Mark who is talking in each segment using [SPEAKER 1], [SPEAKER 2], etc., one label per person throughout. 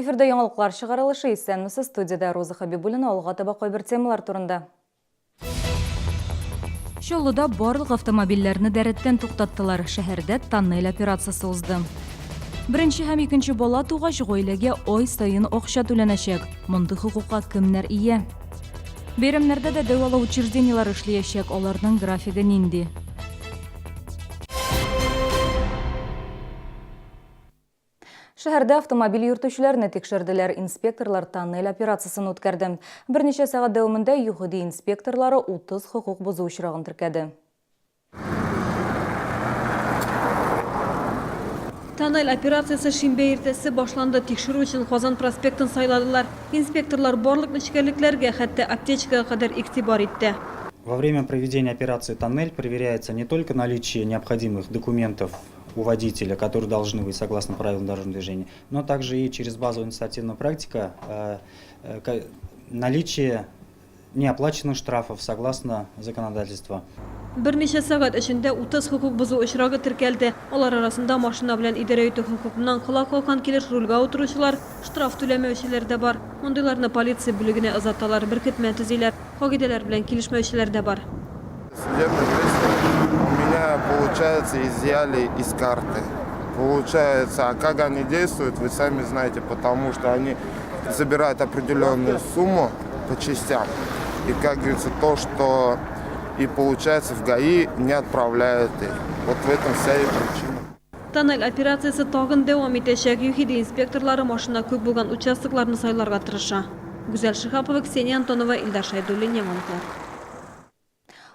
[SPEAKER 1] Эфирда яңалыклар чыгарылышы. Исәнмесез, студиядә Роза Хабибуллина. Алга таба кайбер темалар турында. Чаллыда барлык автомобильләрне дә рәттән туктаттылар. Шәһәрдә тоннель операциясе узды. Беренче һәм икенче бала тугач, гаиләгә ай саен акча түләнәчәк. Мондый хокукка кемнәр ия? Бәйрәмнәрдә дә дәвалау учреждениеләре эшләячәк, аларның графигы нинди? Шәһәрдә автомобиль йөртүчеләрне тикшерделәр. Инспекторлар тоннель операциясен үткәрде. Берничә сәгать дәвамында ЮХИДИ инспекторлары 30 хокук бозу очрагын теркәде.
[SPEAKER 2] Тоннель операциясе шимбә иртәсе башланды. Тикшерү өчен Казан проспектын сайладылар. Инспекторлар барлык нечкәлекләргә, хәтта аптечкага кадәр игътибар итте.
[SPEAKER 3] Во время проведения операции «Тоннель» проверяется не только наличие необходимых документов у водителя, которые должны быть согласно правилам дорожного движения, но также и через базу административного практика наличие неоплаченных штрафов согласно законодательства.
[SPEAKER 2] Берничә сәгать эчендә 30 хокук бозу очрагы теркәлде. Алар арасында машина белән идарә итү хокукыннан колак каккан килеш рульгә утыручылар, штраф түләмәүчеләр дә бар. Мондыйларны полиция бүлегенә озаталар, беркетмә төзиләр. Кагыйдәләр белән килешмәүчеләр дә бар.
[SPEAKER 4] Судебный пристав у меня, получается, изъяли из карты. Получается, а как они действуют, вы сами знаете, потому что они забирают определенную сумму по частям. И, как говорится, то, что и получается в ГАИ, не отправляют их. Вот в этом вся и причина.
[SPEAKER 2] Тоннель операциясе тагын дәвам итәчәк. ЮХИДИ инспекторлары машина күп булган участокларны сайларга тырыша. Гүзәл Шиһапова, Ксения Антонова, Илдар Шәйдуллин, Яңалыклар.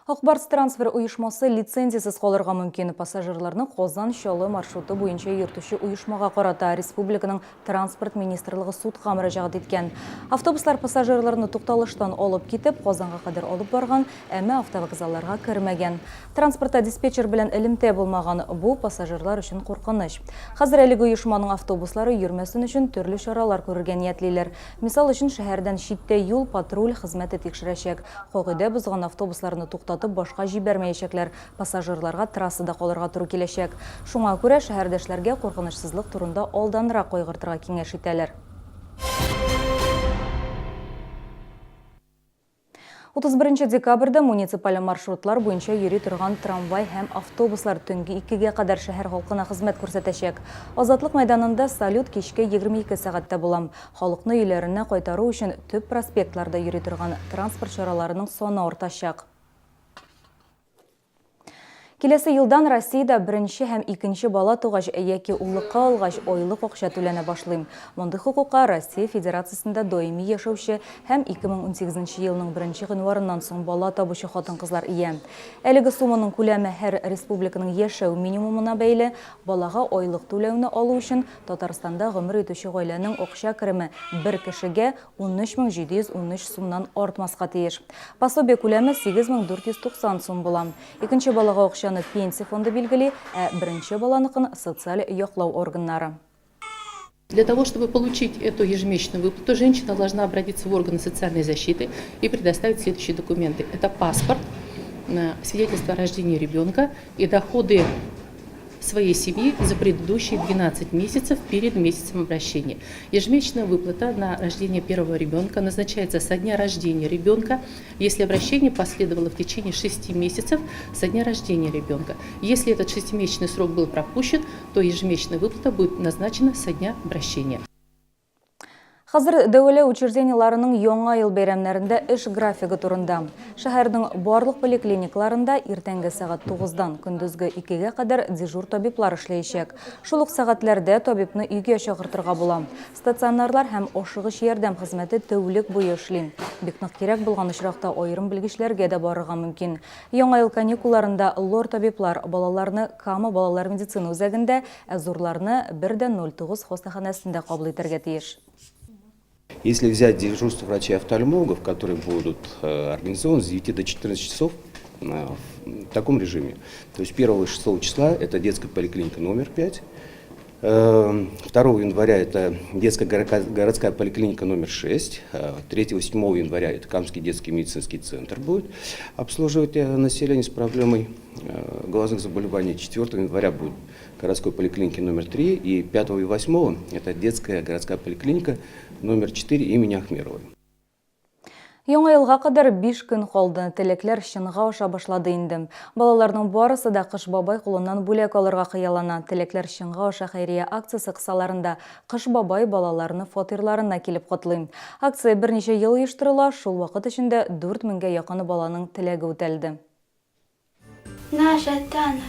[SPEAKER 1] Ак Барс трансфер оешмасы лицензиясез калырга мөмкин. Пассажирларны Казан-Чаллы маршруты буенча йөртүче оешмага карата республиканың Транспорт министрлыгы судка мөрәҗәгать иткән. Автобуслар пассажирларны тукталыштан алып китеп, Казанга кадәр алып барган, әмма автовокзалларга кермәгән. Транспортта диспетчер белән элемтә булмаган, бу пассажирлар өчен куркыныч. Хәзер әлеге оешманың автобуслары йөрмәсен өчен төрле чаралар күрергә ниятлиләр. Мисал өчен, шәһәрдән читтә юл-патруль хезмәте тикшерәчәк. Кагыйдә бозган автобусларны туктатып башка җибәрмәячәкләр, пассажирларга трассада калырга туры киләчәк. Шуңа күрә шәһәрдәшләргә куркынычсызлык турында алданрак кайгыртырга киңәш итәләр. 31 декабрьдә муниципаль маршрутлар буенча йөри торган трамвай һәм автобуслар төнге икегә кадәр шәһәр халкына хезмәт күрсәтәчәк. Азатлык мәйданында салют кичке 22 сәгатьтә була. Халыкны өйләренә кайтару өчен төп проспектларда йөри торган транспорт чараларының саны артачак. Киләсе елдан Россиядә беренче һәм икенче бала тугач яки уллыкка алгач айлык акча түләнә башлый. Мондый хокукка Россия Федерациясендә даими яшәүче һәм 2018 елның беренче гыйнварыннан соң бала табучы хатын-кызлар ия. Әлеге сумманың күләме һәр республиканың яшәү минимумына бәйле. Балага айлык түләүне алу өчен Татарстанда гомер итүче гаиләнең акча кереме бер кешегә 13713 сумнан артмаска тиеш. Пособие күләме 8490 сум була. Икенче балага акчаны Пенсия фонды билгели, ә беренче баланыкын, социаль яклау органнары.
[SPEAKER 5] Для того, чтобы получить эту ежемесячную выплату, женщина должна обратиться в органы социальной защиты и предоставить следующие документы. Это паспорт, свидетельство о рождении ребенка и доходы своей семьи за предыдущие 12 месяцев перед месяцем обращения. Ежемесячная выплата на рождение первого ребенка назначается со дня рождения ребенка, если обращение последовало в течение 6 месяцев со дня рождения ребенка. Если этот шестимесячный срок был пропущен, то ежемесячная выплата будет назначена со дня обращения.
[SPEAKER 1] Хәзер дәвалау учреждениеләренең яңа ел бәйрәмнәрендә эш графигы турында. Шәһәрнең барлык поликлиникларында иртәнге сәгать 9-дан көндезге 2-гә кадәр дежур табиблар эшләячәк. Шул ук сәгатьләрдә табибны өйгә чакыртырга була. Стационарлар һәм ашыгыч ярдәм хезмәте тәүлек буе эшли. Бик нык кирәк булган очракта аерым белгечләргә дә барырга мөмкин. Яңа ел каникулларында лор-табиблар балаларны Кама балалар медицина үзәгендә, ә зурларны 1,09 хастаханәсендә кабул итәргә тиеш.
[SPEAKER 6] Если взять дежурство врачей-офтальмологов, которые будут организованы с 9 до 14 часов в таком режиме. То есть 1-6 числа это детская поликлиника номер 5, 2 января это детская городская поликлиника номер 6. 3-7 января это Камский детский медицинский центр будет обслуживать население с проблемой глазных заболеваний. 4 января будет городской поликлиники номер 3. И 5 и 8 это детская городская поликлиника номер 4 имени Ахмеровой.
[SPEAKER 1] Яңа елга кадәр 5 көн калды. Теләкләр чынга аша башлады инде. Балаларның барысы да Кыш бабай кулыннан бүләк алырга хыяллана. Теләкләр чынга аша хәйрия акциясе кысаларында Кыш бабай балаларны фатирларына килеп котлый. Акция берничә ел оештырыла, шул вакыт эчендә 4 меңгә якын баланың теләге үтәлде.
[SPEAKER 7] Наша Тана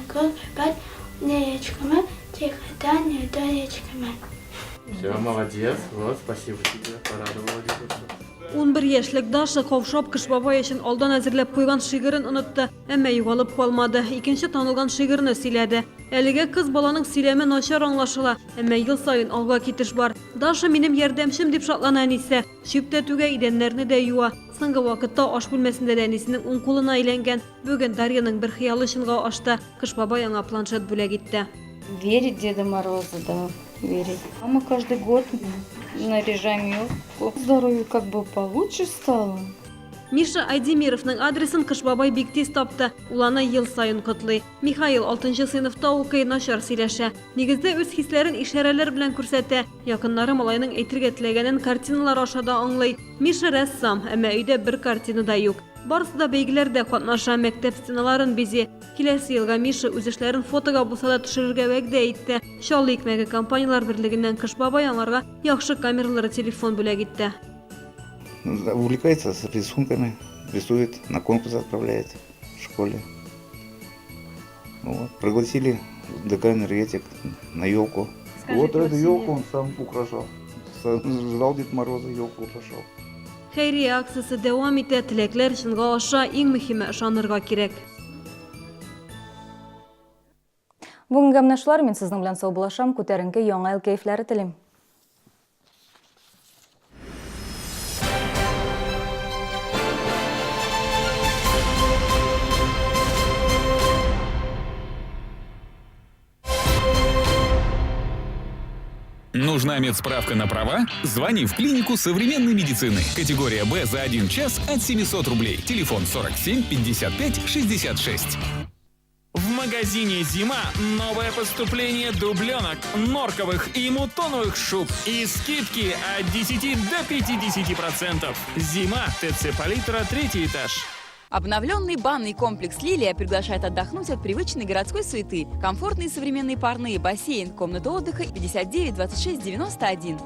[SPEAKER 8] Все, молодец, вот, спасибо тебе, порадовала дедушку.
[SPEAKER 2] 11 яшьлек Даша каушап Кыш бабай өчен алдан әзерләп куйган шигырен онытты, әмма югалып калмады. Икенче танылган шигырне сөйләде. Әлегә кыз баланың сөйләме начар аңлашыла, әмма ел саен алга китеш бар. Даша минем ярдәмчем дип шатлана әнисе. Чүп тә түгә, идәннәрне дә юа. Соңгы вакытта аш бүлмәсендә дә әнисенең уң кулына әйләнгән. Бүген Дарьяның бер хыялы чынга ашты. Кыш бабай аңа планшет бүләк итте.
[SPEAKER 9] Верить Деда Мороза, да, верить. А мы каждый год наряжаем елку. Здоровье как бы получше стало.
[SPEAKER 2] Миша Айдемировның адресын Кыш бабай бик тиз тапты. Ул аны ел саен котлый. Михаил 6 сыйныфта укый, начар сөйләшә. Нигездә үз хисләрен ишарәләр белән күрсәтә. Якыннары малайның әйтергә теләгәнен картиналар аша да аңлый. Миша рәссам, әмма өйдә бер картина да юк. Барысы да бәйгеләрдә катнаша, мәктәп стеналарын бизи. Киләсе елга Миша үз эшләрен фотога булса да төшерергә вәгъдә итте. Чаллы икмәге компаниялар берлегеннән Кыш бабай аңарга яхшы камералары телефон бүләк итте.
[SPEAKER 10] Увлекается с рисунками, рисует, на конкурс отправляет в школе. Вот. Пригласили ДК «Энергетик» на елку. Вот эту елку он сам украшал. Ждал Дед Мороза, елку украшал.
[SPEAKER 2] Хәйрия акциясе дәвам итә, теләкләр чынга аша, иң мөһиме ышанырга кирәк.
[SPEAKER 1] Бүгенге менә шулар, мин сезнең белән саубуллашам, күтәренке яңа ел кәефләре телим.
[SPEAKER 11] Нужна медсправка на права? Звони в клинику современной медицины. Категория «Б» за 1 час от 700 рублей. Телефон 47 55 66.
[SPEAKER 12] В магазине «Зима» новое поступление дубленок, норковых и мутоновых шуб. И скидки от 10 до 50%. «Зима», ТЦ «Палитра», 3-й этаж.
[SPEAKER 13] Обновленный банный комплекс «Лилия» приглашает отдохнуть от привычной городской суеты. Комфортные современные парные, бассейн, комната отдыха 59 26 91.